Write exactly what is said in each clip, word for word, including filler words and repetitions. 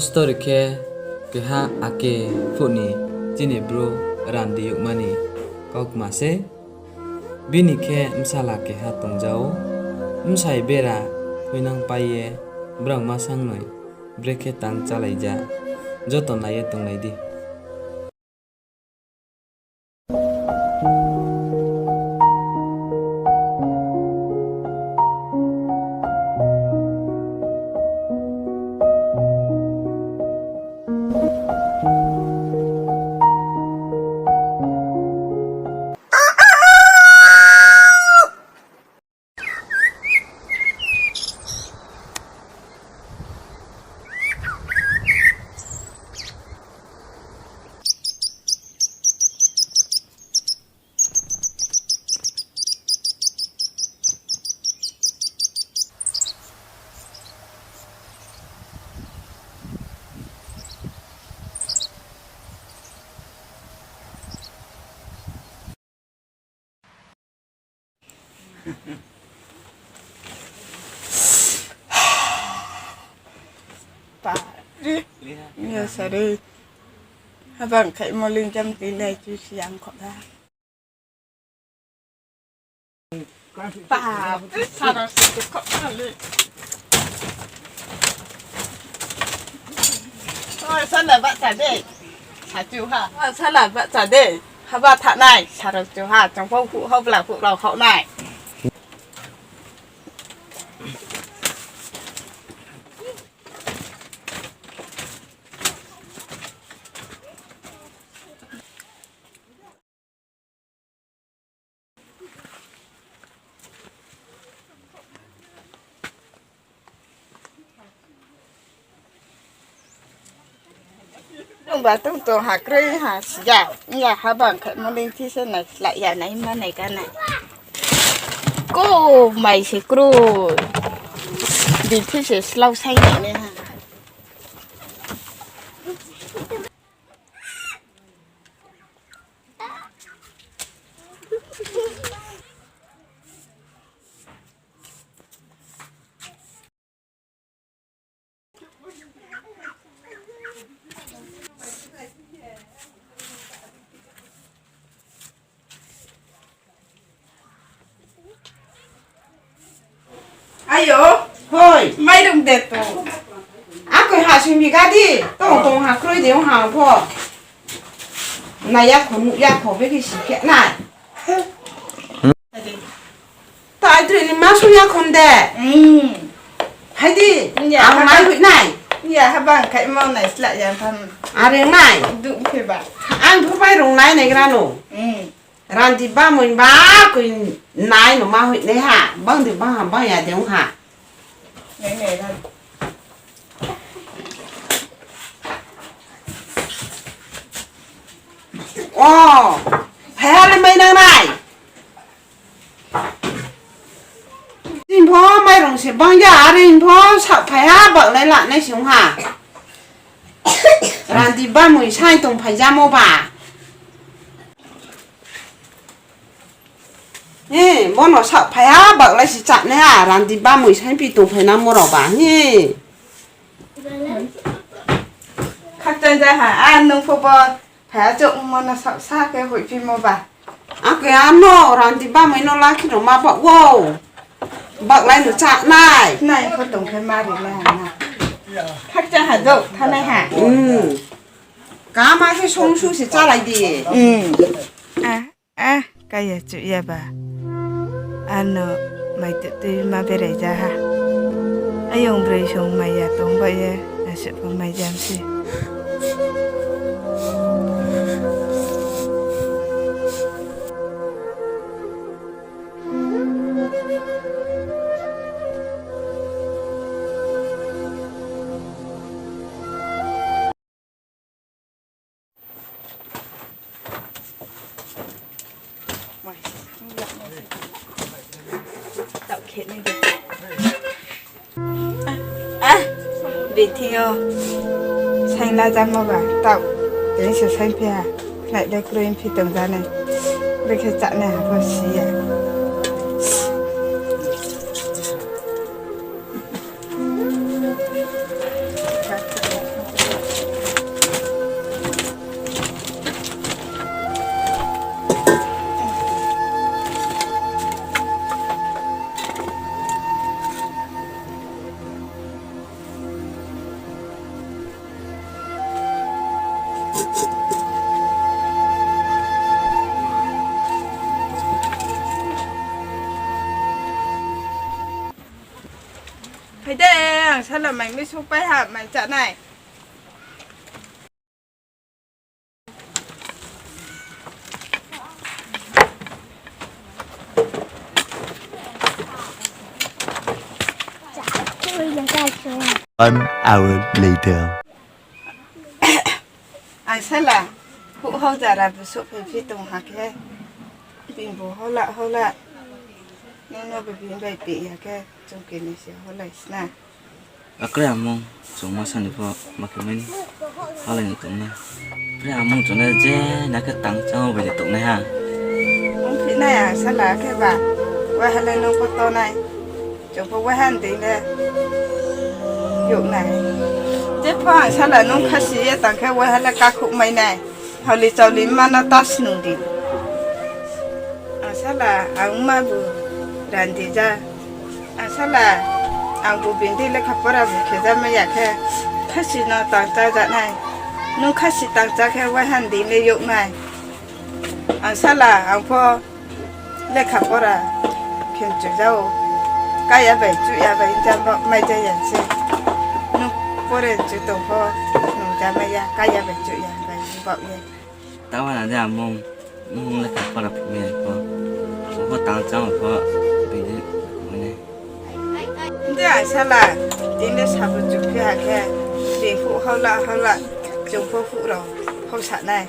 Story khe keha ake phuh ni chini bru Randi youhma ni kaukma sei. Bini khe bsala keha tongja ou. Bsai bera thoinang pai ye brao ma sangnoi brekhe tang chálaija. Joto nai ye tonglai di. Pa, ri, ya sari. Habang khai moling jam ti lai chu siang kho da. Pa, sara se kho da le. Oi, sala ba ta de. Sa chu ha. Oi, sala ba ta de. Haba thanai, sarao chu ha, chongpho hu hao bla hu rao hao nai. Ongba tong tong ha kroi ha siya. Iya habang khe moling thi se nai slai ya nai ma nai ka nai. Ko mai se kroi. Di thi se slau sai nai ne ha. Ayo, hoi, mairung de to. Akoi ha simi gadi, tong tong ha kroi de ong ha pho. Nai ya kho, nuh ya kho, beki si khe nai. Ta ai tui ni ma sung ya khon de. Hmm. Hai di. Iya, ang mai habang hui nai. Iya, habang khai mau nai sla ya tham. Are nai. Du khe ba. Ang phu pai rung nai nai gra no. Hmm. Randi bamoi ba koi nai no ma hui nai ha. Bang di bang ha, bang ya de ong ha. Nai nai ran. O, phai ha le mai nang nai. Tini pho mairung se bang ya, are pho sa phai ha, baklai la nai se ong ha. Randi bamoi sai tong phai jamo ba. Hi, bono sa phai ha, baklai se chá nai ha, randi bamoi sai phi tong phai nangmo rao ba, hi. Khakchang ja ha, a nung pho bo phai ha chouh mo no sa sa khe hoihphimo ba. Akhe ano randi bamoi no lakhi no ma ba wo. Baklai no chá nai. Nai pho tong khe ma ri nai ha na. Khakchang ha dou, thanai ha. Hmm. Kama khe song su se chálai di. Hmm. A, a, kaya chuh ya ba. Ano mai tuh tui ma berai ja ha. Ayong broi song mai ya tong ba ye, asuh pho mai jam se. Ah, bithing yo. Saing la jamo ba, taoh. Tini se saing phi ha. Khnai le kroi phi tong ja nai. Brekhe chá nai ha pho si ya. Ang sala mai mi souhpai ha, mai chánai. One hour later. Ang sala, huh hao jara bu souhphai phi tong ha khe, bini bu hola hola, nung no bu bini bai peh ya khe, chung khe ni se holai sna. Akre amung, chung masa ni pho ma khe mai ni halai ni tongnai. Akre amung chung le je na khe tang chá o bai de tongnai ha. Ongphi nai ang sala khe ba, waiha le nung pho tongnai. Chung pho waiha ni dei le youh nai. Je pho ang sala nung khasi ye tang khe waiha le kakhouh mai nai. Holi chaoli ma no ta snung di. Ang sala ang ma bu randi ja. Ang sala, ang bu bini dei lekha pora bu khe ja mai ya khe, khasi no tang chá ja nai. Nung khasi tang chá khe waiha ni dei le youh nai. Ang sala, ang pho lekha pora khe mchu ja o. Kaya bai chuh ya bai ja baoh mai ja ya se. Nung pore chu tong pho, nung ja mai ya, kaya bai chuh ya bai baoh ye. Taoh na de amung, nung lekha pora phi mai ya pho. Pho tang chá o pho, bini mai nai. Hing khe ang sala, tini le sabo chukphi ha khe, bini huh haola haola, chung pho huh rao hao sa nai.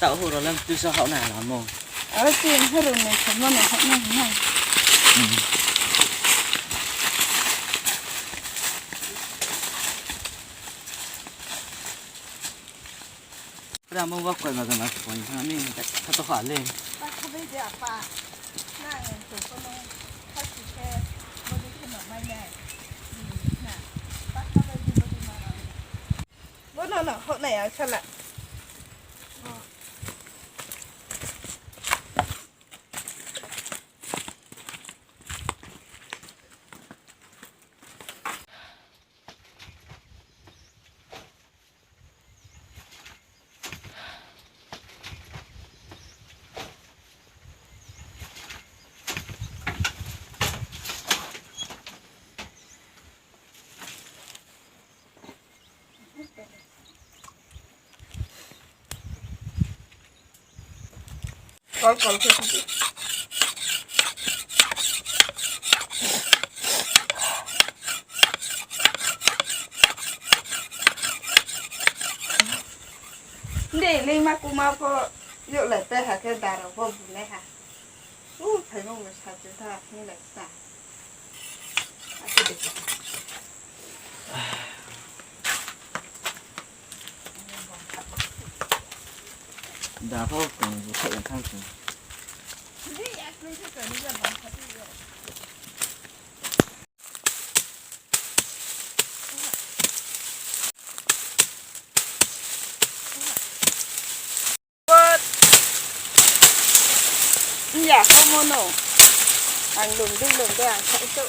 Taoh huh rao le mtui so hao nai lamo. Aro tin horo ni samo no hao nai hing nai. Ramo wa koi ba gana koi ha ni kha to kha le. Pa kha bai de apa. Na ngen to kono khasi khe bodi khe no mai nai. Na pa kha bai de bodi ma na. Bo no no hao nai ang sala. Kol kol khe sidi. Dei, leingma kuma pho youhlai pai ha khe dara pho bunai ha. U, phaimung bo sa chu tha, hinglai sa. Da pho kong bu khe yang thang kong. Nya, komo no. Ang lum dei lum dei ang sa itu.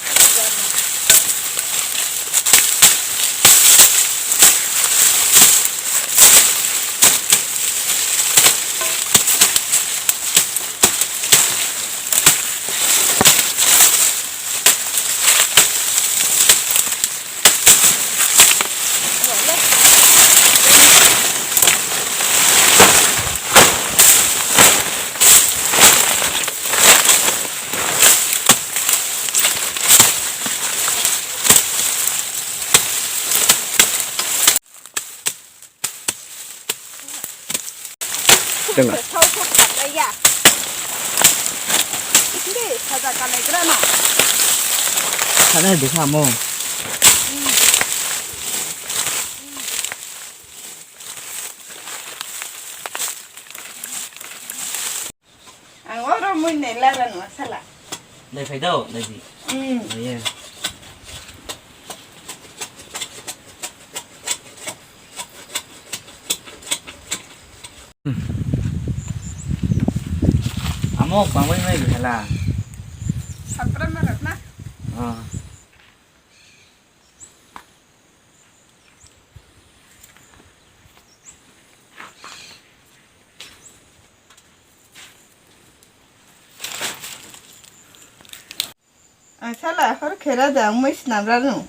Thao pho khamlai ya. Dei, saja kanai gra no. Khanai bikha mo. Ang oro mui nai laga nua sala. Nai phai dao, nai di. Hmm. Nai ye. Amo, bangbai mai di hala. Sapra ma rap na. Ah. Ang sala hor khera de ang mui snam ra nu.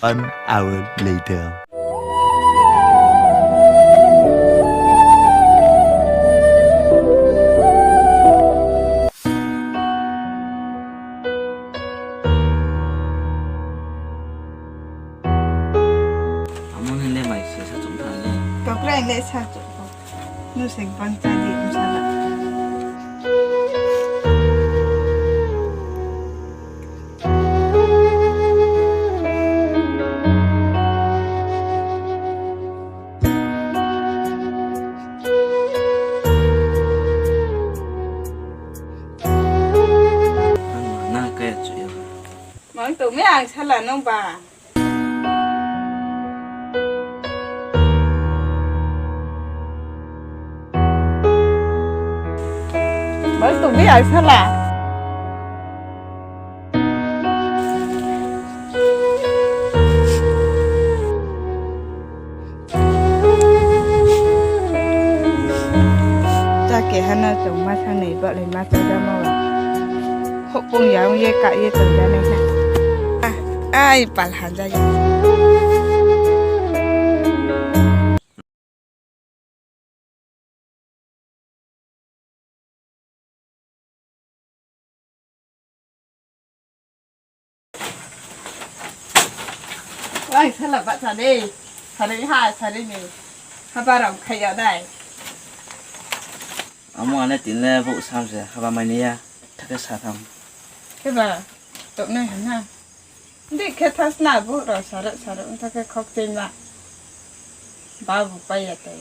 One hour later. Amo ni le mai se sa chung tha le. Tokrai le sa chung. Nu se bang cha di, bsala. Nang kaya chuya. Mang tong mi ang sala nung ba. Bal tong mi ang sala. Cha keha no chung ma sangnai bahlai ma cha jamo. Houhpung ya ong ye ka ye tong ja nai na. Ah, ai pal han ja ya. Ai, sala bahcha de. Sari ha, sari ni. Haba rao khai ya dai. Amo ane tin le bouh sam se, haba mai ni ya. Thake sa tham. Khe ba, toknai ha na. Di khe thas na bouh rao saro, saro, thake khok tei ma. Babu pai ya tai.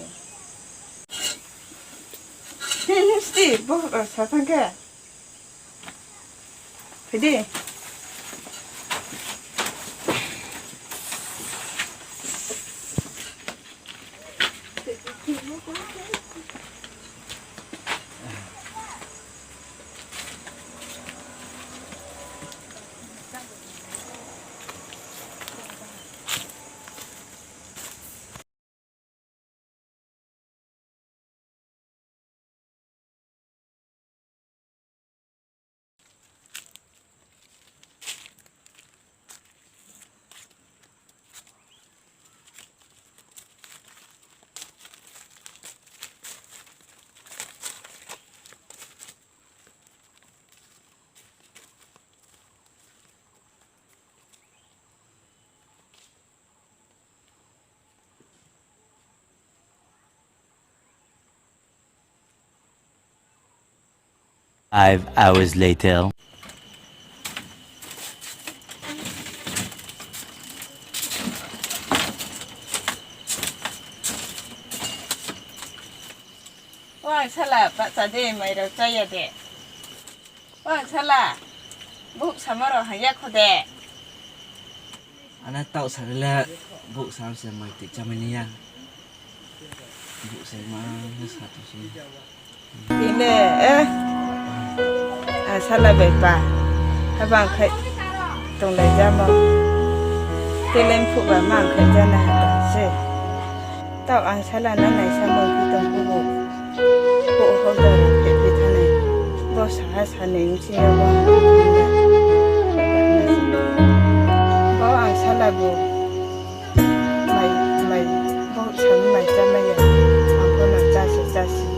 Sti, bouh rao sa thang khe. Phai di. Five hours later. Wang sala, bahcha de, mai rao chá ya de. Wang sala, bouh samo rao hang ya kho de. Ana taoh sari le bouh sam se mai tui chámai ni ya. Bouh se ma no sa tong si. Tini, eh. A sala bai pa. Haba ang khai tonglai jamo. Tele mphuh ba ma ang khai jana ha se. Taoh ang sala no naisa mo phi tong kubu. Bo hokdar rao khe phi thanai. Bo saha sanai bsing yo bo hang phi thanai. Bo ang sala bo. Mai, mai, bo sami mai chámai ya. Ang pho no chá se chá se.